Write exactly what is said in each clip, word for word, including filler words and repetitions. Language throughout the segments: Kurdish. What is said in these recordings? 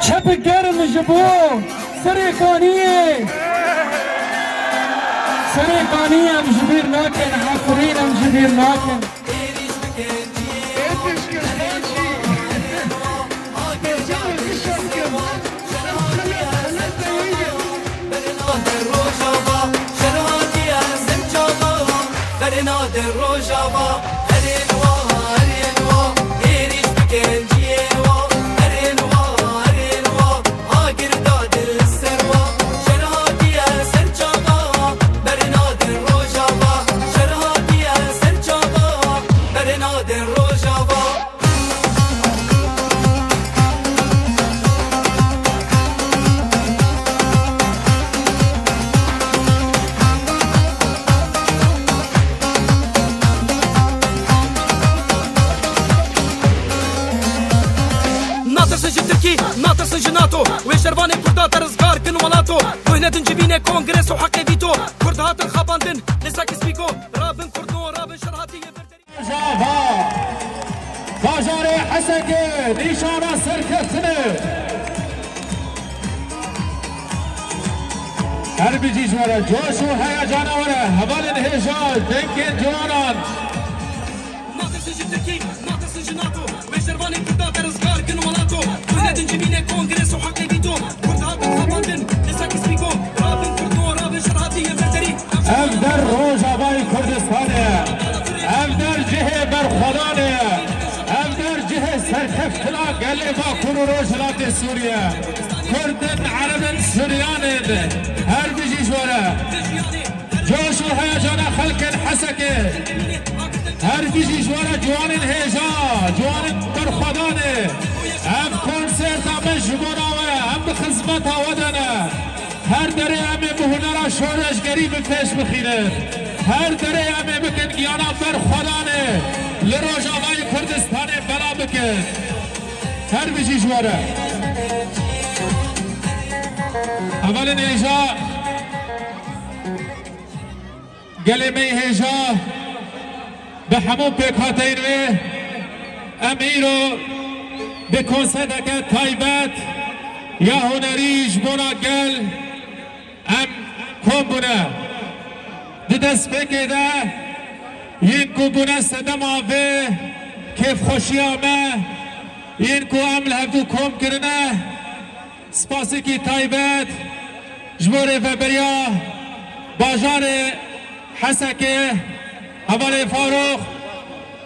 Çepik germ ji bo Serê Kaniyê. Serê Kaniyê em ji bîr nakin, Efrîn em ji bîr nakin. Rojava, herên wa, herên wa, êrîş bikin ciyê wa, herên wa, herên wa, ha girda dil ser wa, şer hatiye ser çava, bernadin Rojava, şer hatiye ser çava, bernadin Rojava. Natirsin ji Tirkî, natirsin ji nato. Wê şervanê Kurda te rizgar kin welato. Guh nedin civînê kongres û heqê vîto. Kurd hatin xapandin, li Sakis Bîgo. Rabin Kurdo, rabin şer hatiye vir. Rojava, bajarê Hesekê nîşana serkeftinê. Her bijî ji we re coş û heyecana we re hevalên hêja dengên ciwanan. Natirsin ji Tirkî, natirsin ji nato. Wê şervanê Kurda te rizgar kin welato. Guh nedin civînê kongres û heqê vîto. Kurd hatin xapandin, li Sakis Bîgo. Rabin Kurdo, rabin şer hatiye vir derî. Ev der Rojavayê Kurdistanê ye. Ev der cihê berxwedanê ye. Ev der cihê serkeftina gelê Bakur û Rojhilatê Sûriye. Kurd in, Ereb in, Suryan in. Her bijî ji we re. Coş û heyecana xelkên Hesekê. Her bijî ji we re ciwanên hêja, ciwanên berxwedanê. Ev konserta me ji bona we, em bi xizmeta we de ne. Her derê em ê bi hunera şoreşgerî bi pêş bixînin. Her derê em ê bikin giyana berxwedanê li Rojavayê Kurdistanê bela bikin. Her bijî ji we re. Hevalên hêja, gelê me yê hêja, bi hemû pêkhateyên wê, em îro bi konserteke taybet ya hunerî ji bona gel em kom bûne. Di destpêkê de yên ku bûne sedema vê kêfxweşiya me, yên ku em li hevdû kom kirine, spasekî taybet ji bo rêveberiya bajarê Hesekê, hevalê Farûq,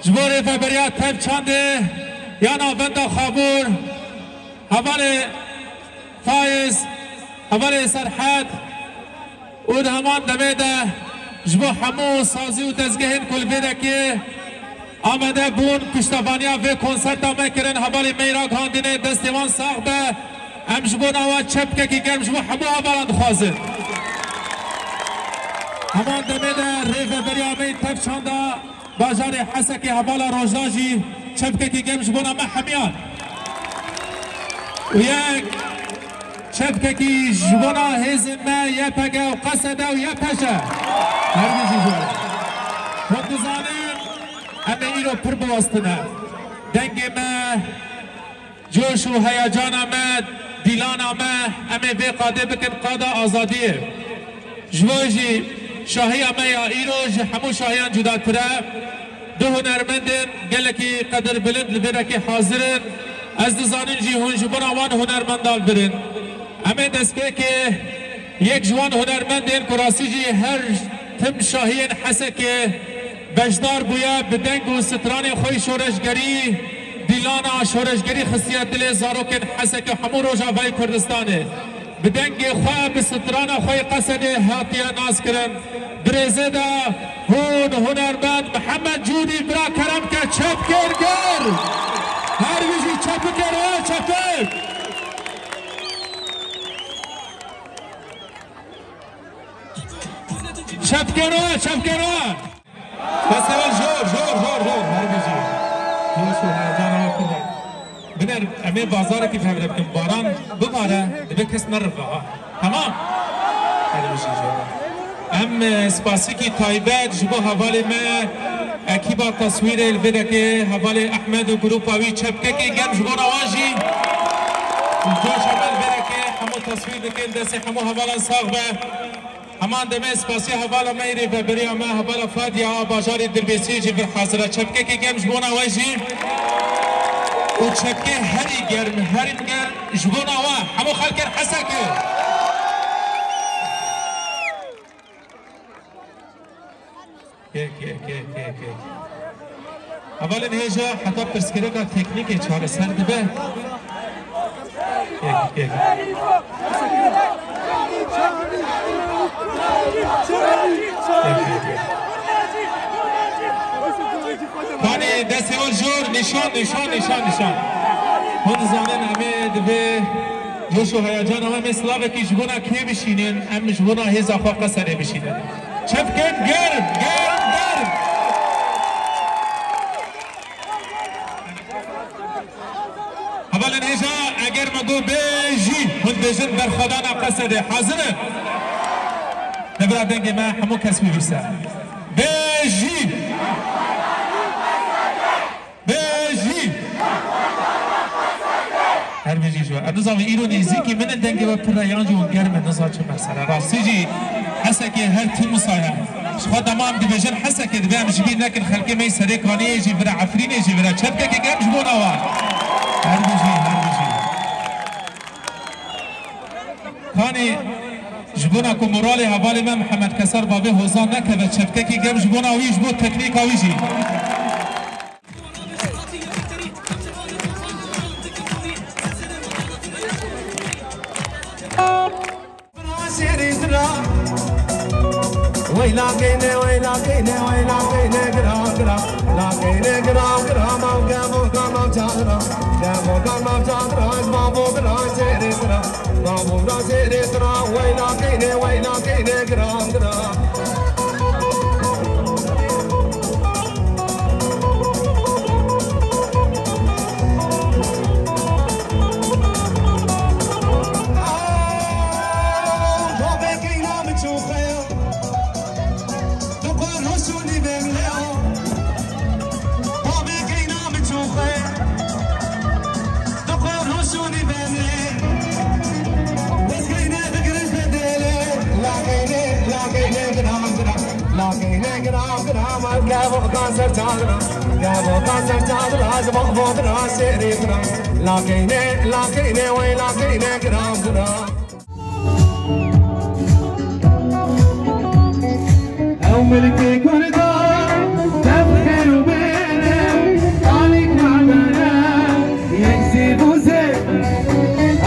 ji bo rêveberiya Tevçandê ya Navenda Xabûr, hevalê Faiz, hevalê Serhed û di heman demê de ji bo hemû sazî û dezgehên ku li vê dekê amade bûn, piştevaniya vê konserta me kirin, hevalê me yî ragihandine, destê wan sax be. Em ji bona we çepkekî germ ji bo hemû hevalan dixwazin. Heman demê de rêveberiya me yî Tevçanda bajarê Hesekê hevala Rojda jî çepkekî germ ji bona me hemiyan. Û yek çepkekî ji bona hêzên me Y P G û Qesede û Y P J. Her bijî ji we. Hûn dizanin em ê îro pir biwestine. Dengê me, coş û heyecana me, dîlana me, em ê vê qadê bikin qada azadiyê. Ji bo jî şahiya me ya îro ji hemû şahiyan cudatir e. Du hunermendên gelekî qedirbilind li vê dekê hazir in. Ez dizanim jî hûn ji bona wan hunermendan birin. Em ê destpêkê yek ji wan hunermendên ku rastî jî her tim şahiyên Hesekê beşdar bûye, bi deng û stranê xwe yî şoreşgerî, dîlana şoreşgerî xistiye dilê zarokên Hesekê hemû Rojavayê Kurdistanê. Bi dengê xwe, bi strana xwe yê Qesedê hatiye naskirin. Di rêzê de hûn hunermend Mihemed Cûdî bira kerem ke çepkên germ. Her bijî çepikên we çepik. Çepkên we, çepkên we. Bes heval jor, jor, jor, jor. Her bijî. Jor, jor, heyecana me pir e. Biner, em ê bazarekî bi hev re bikin. Baran bibare, dibe kes nerive ha. Tamam? Her bijî jor. Em, e, spasikî taybet ji bo hevalê me, ekîba teswîrê li vê dekê, hevalê Ehmed û grupa wî çepkekê germ ji bona wan jî. Coş heval vêrekê hemû teswîr dikin, destê hemû hevalan sax be. Heman demê spasiya hevala me yê rêveberiya me, hevala Fadiya a bajarê Dirbêsiyê jî vir hazir e. Çepkekê germ ji bona we jî. Û çepkê herî germ, herî germ ji bona we. Hemû xelkên Hesekê. Kek, kek, kek, kek, kek. Hevalên hêja heta pirsgirêka teknîkê çareser dibe. Kek, kek. Kek, kek, kek. Kanê destê wan jor, nîşan, nîşan, nîşan, nîşan. Hûn dizanin em ê divê Coş û heyecana em ê silavekî ji bona kê bişînin? Em ji bona hêza xwe Qesedê bişînin. Çepkên germ, germ, germ! Hevalên hêja, eger me got bêjî, hûn dibêjin berxwedana Qesedê. Hazir in? Devera dengê me hemû kes bibîse. Bêjî! Bêjî! Her bijî ji we. Ez nizam îro nêzîkî min in, dengê we pir e yan jî hûn germ in, nizam çi mesele. Rastî jî Hesekê her tim wisa ye. Ji xwe dema em dibêjin Hesekê, divê em ji bîr nekin, xelkê me yê Serê Kaniyê jî vira, Efrînê jî vira. Çepkekê germ ji bona wan. Her bijî, her bijî. Kanî ji bona ku moralê hevalê me Mihemed Kesar bavê Hozan nekeve, çepkekê germ ji bona wî, ji bo teknîka wî jî. Weyla keyne, weyla keyne, weyla keyne, gira, gira. La keyne, gira, gira, mav gemo, gamo, çadra. Gemo, gamo, çadra, ez mavo, gira, seri, gira. Mavo, gira, seri, gira. Weyla keyne, weyla keyne, gira, gira. Ew milkê Kurdan, dev xêr û bêre, alî Kurdan e, yek zîv û zêr.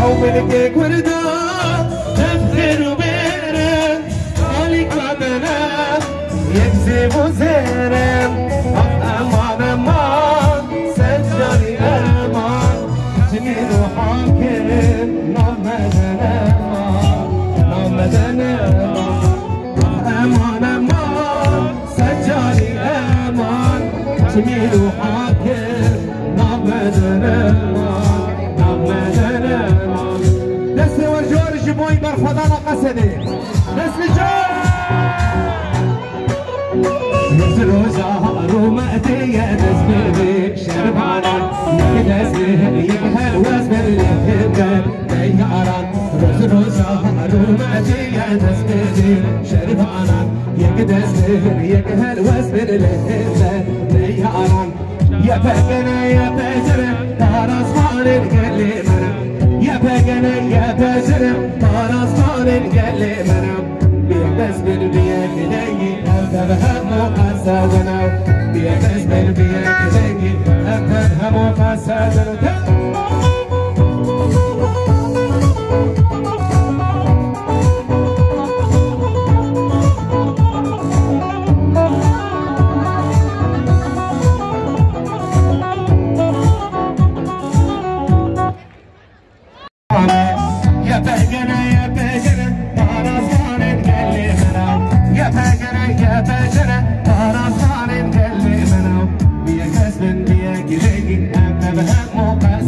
Ew milkê Kurdan, dev xêr û bêre, alî Kurdan e, yek zîv û zêr e. Af eman, eman, ser canî eman, çimî û hakê, nav me de nema, nav me de nema. Eman, eman, ser canî eman, çimî û hakê, nav me de nema, nav me de nema. Destê we jor ji bo berxwedana Qesedê. Dest li cor! Roz roza rûmetê dest bi şervanan, yek dest bi yek helwest ber li hember. Ey yaran, roz roza rûmetê ye dest bi şervanan, yek dest bi yek helwest ber li hember. Ey yaran, ye pekene, ye pecere, parasmanên gelê mene. Ye pekene, ye pecere, parasmanên gelê mene. Bi yek dest bin, bi yek dengî, ev dev hemû qesedin e. Bi yek dest bin, bi yek dengî, ev dev hemû qesedin e. Ye pekene, ye pekene, parasmanên gelê min e. Ye pekene, ye pekene, parasmanên gelê min e. Bi yek dest bin, bi yek dengî, em dev hemû qe-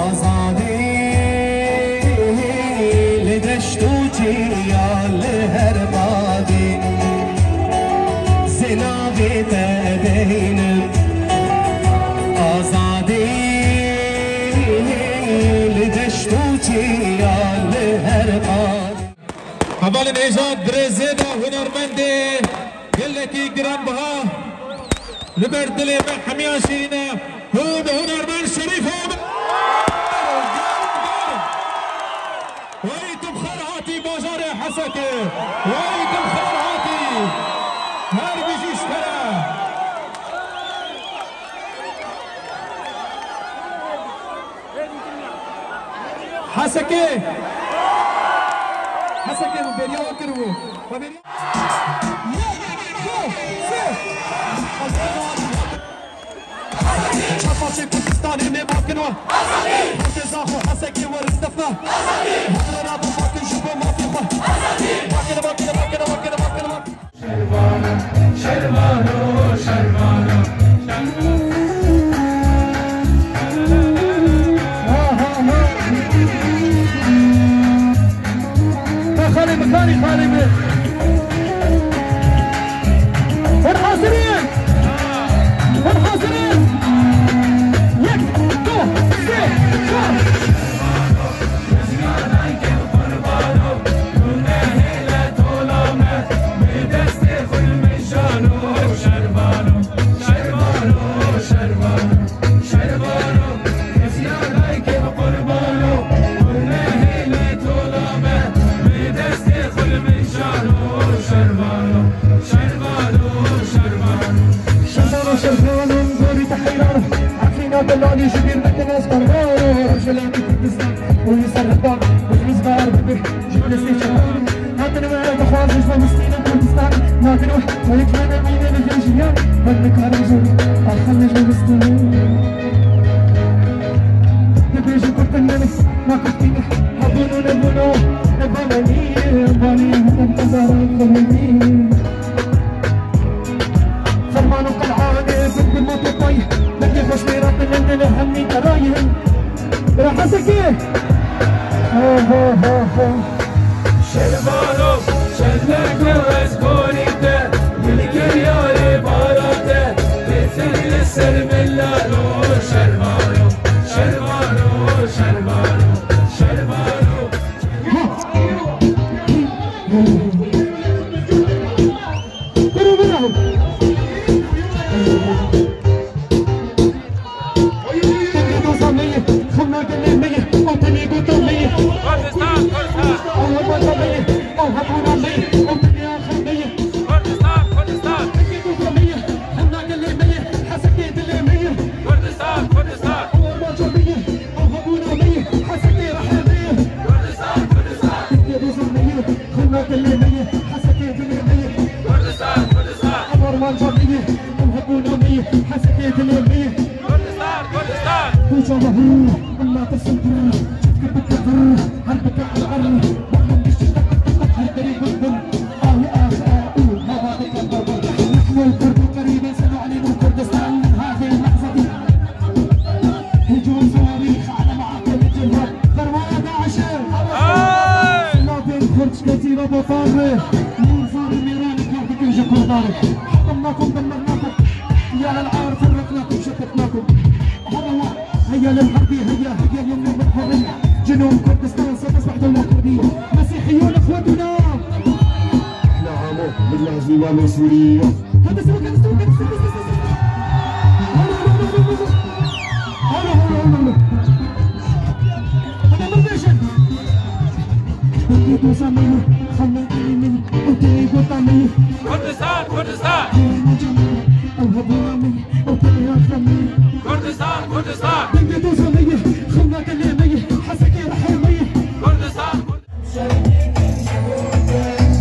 Azadî li deşt û çiya li her qadê. Zê navê te deynim. Azadî li deşt û çiya li her qadê. Hevalên hêja di rêzê de hunermendê gelekî giranbiha li ber dilê me hemiyan şîrîn e. Hûn hunermend Şerîf Omer. Wey tu bi xêr hatî bajarê Hesekê. Wey tu bi xêr hatî. Her bijî ji te re. Hesekê! Hesekê min bêriya wan kiribû. We bêriya. Yek, du, sê. Çar parçeyê Kurdistanê me bakin we. Kurtê zaxo Hesekê werin defne. Hevre rabin bakin ji bo mafê xwe. Bakin, bakin, bakin, bakin, bakin, bakin. Şervano, şervano, şervano. Xalê min, xalê, xalê min. Hûn hazir in? Hûn hazir in? Yek, du, sê, çar. Şervano, şervano, şervano, şervano, gorî te heyran. Efrîna delalî ji bîr nekin ez qerbano. Rojhilatê Kurdistan û li ser hildan bi rizgar bibir ji destê çekan. Hatin we dixwazin ji me bistînin Kurdistan. Nakin we, we yek me nemîne li vê jiyan. Wer nikarin zor, axan ji me bistînin. Dibêjin Kurd tenê ne, nakurdî ne. Hebûn û nebûna, ne bana nî, banî, ne bi qezara xwe nî. Ferman û qel'anê bin bin mototay, dengê xweş mêra bilindin hemî terayin. Bira Hesekê! Ho, ho, ho, ho. Şervano, şerleko ez gorî te, gul kiryarê bara te, têtir li ser min lalo. Şervano, şervano, şervano, şervano. Kurdistan, Kurdistan. Kurdistan, Kurdistan. Kurdistan, Kurdistan. Kurdistan, Kurdistan. Kurdistan, Kurdistan. Kurdistan, Kurdistan. Kurdistan, Kurdistan. هيا للحرب، هيا، هيا اليوم يوم الحرية. جنوب كردستان ستصبح دولة كردية. مسيحيون اخوتنا. احنا عمو من العزيمة العنصرية. هذا سوا، هذا سوا، هذا سوا، هذا سوا. هلا، هلا، هلا، هلا. هلا، هلا، هلا، هلا. هذا من نيشن. كردستان، كردستان. Kurdistan, Kurdistan. Dengê doza me ye, xewna gelê me ye, Hesekê rihê me ye. Kurdistan, Kurdistan.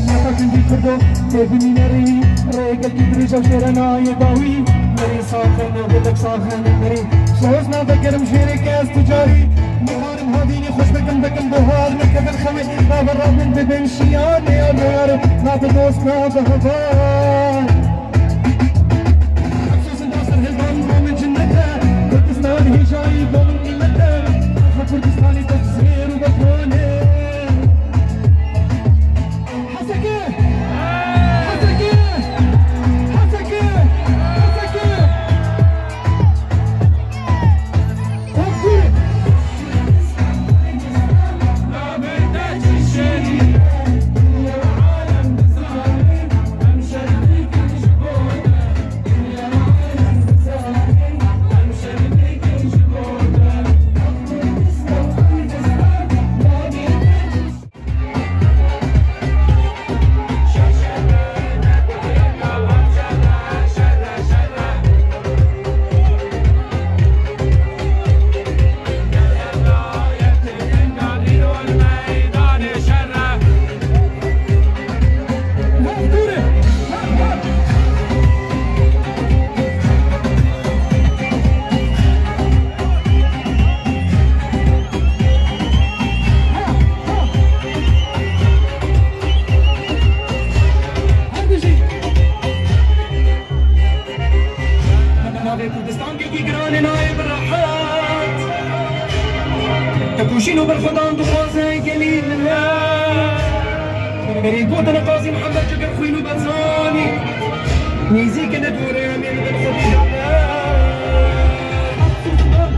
Mata gundî Kurdo, tê bimîne rî, rê gelkî dirêj ew jêre nayê dawî. Merî saxin, gelek saxin, merî. Soz nave gerim jêrê kes tu carî. Niharim havînî xweş bikim, bikim buhar, nikevin xewê. Nave rabin bibin şiyanê ya royar, nave dost, nave heval. Efsûsin da ser hildan, bo min cinnete. Şîn û berxwedan dixwaze gelî millet. Berî gotin Qazî Mihemed Ceger xwîn û bezanî. Nêzîk ne dûr e, em ê li ber xwedî dewlet.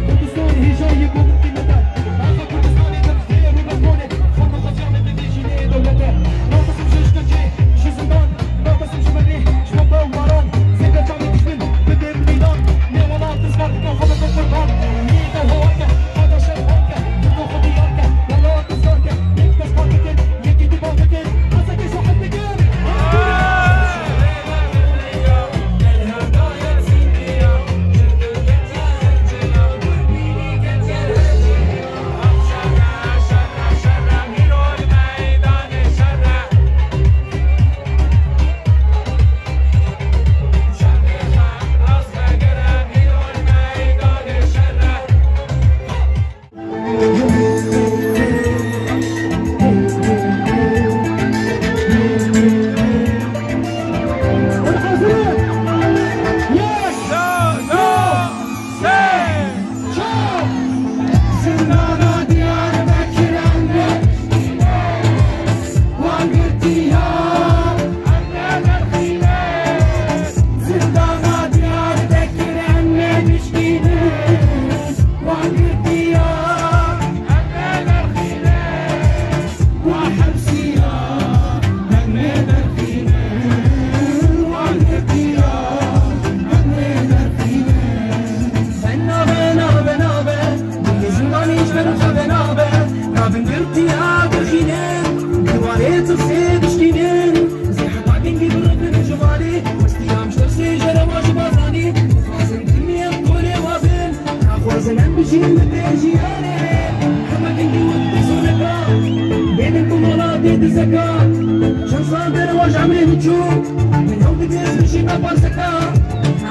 Kurdistan hêja yê gotin qîmete. Axa Kurdistanê de xêr û berxwedê. Xwe bi xwe ziyanê bidê jî nê dewlete. Nabesim ji şkencê, ji zindan. Nabesim ji merê, ji bo baran. Zêde çavê dijmin, bibê mîdan. Nê welat rizgar dike xwe bi qurban. Nê de hewake. Zindana Diyarbekir em ê bişkînin, wan girtiya, em ê derxînin, wan hepsiya, em ê derxînin, wan girtiya, em ê derxînin. Bena, bena, bena, be, dilê zindanî ji ber xwe bena be, rabin girtiya derxînin, diwarê tirsê dişkînin. Zê heta dengê birevin ji malê, westiyam ji tersê jere wa ji bazanî. Dixwazin dilmiyên kolê wazin, naxwazin em bijîn li pêş jiyanê. Hema dengê wek dizoneka, bênin ku mala dê dizeka. Çend sal derewa ji emrê min çû, min ew dibêz bijî me parseka.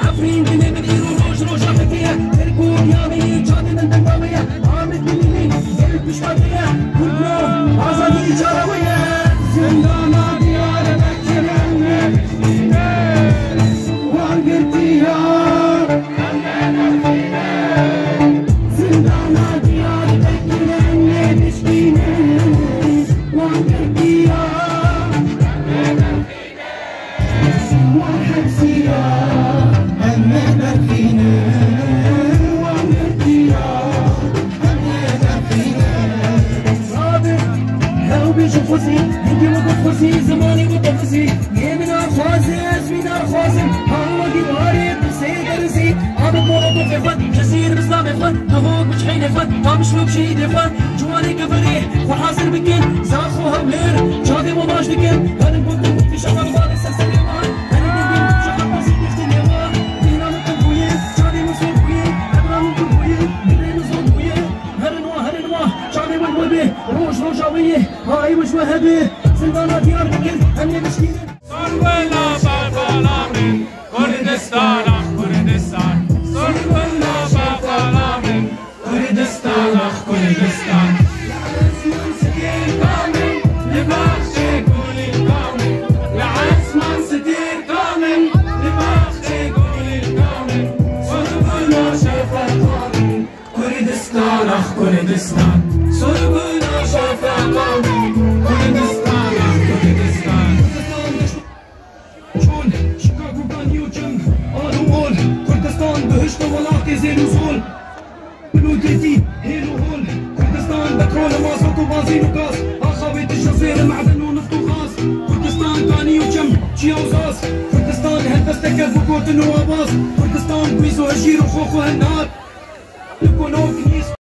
Efrîn dilê min îro roj roja xekê ye, her ku giya min yê çavê min denda me ye. Amid dilê min, gel pişta te ye, Kurd lo, azadî çara we ye. Zindana Diyarbekir em ê bişkînin, wan girtiya. Zindana Diyarbekir em ê bişkînin, wan girtiya. Wan hepsiya, em ê derxînin, wan girtiya, em ê derxînin. Rabin, hew bêjin xwezî, hingî weke xwezî, zimanê weke xwezî. Yê min naxwaze, ez wî naxwazim. Hawagî warê, pirsê derizî. Abid molotofê xwe, Cezîr bi zilamê xwe, Dihok bi cihênê xwe, Qamişlo bi şehîdê xwe. Ciwanê keferê xwe hazir bikin, Zaxo Hewlêr, çavê we baş dikin. Herin gotin, gotin şefa bi balê ser serê wan. Herin dengê gotin şefa bi zî dixtê nêwa. Bîhna min qil bûye, çavê min sor bûye, hebra min qil bûye, dilê min zor bûye. Herin wa, herin wa, çavê we wê bê, roj roja we yê, hayê we ji we hebê. Zindana Diyarbekir, em ê bişkînin. Sorgula bavalamin, Kurdistana, Kurdistan. Sorgula bavalamin, Kurdistana, Kurdistan. Li esman stêrka min, li baxçê gulîka min. Li esman stêrka min, li baxçê gulîka min. Sorgula şefeqa min. Kurdistan, ax Kurdistan, sorgula şefeqa min. Kurdistan, ax Kurdistan. Çol, şika guganî û çem, al û ol. Kurdistan, bihişt û welatê zêl û zol. Bil û têtî, hêl û hol. Kurdistan, petrol û mazot û bazîn û gaz. Axa wê tije zêr e, meden û nift û gaz. Kurdistan, kanî û çem, çiya û zaz. Kurdistan, helbesteke bi gotin û awaz. Kurdistan, gwîz û hejîr û xox û henar. Li ku noknîs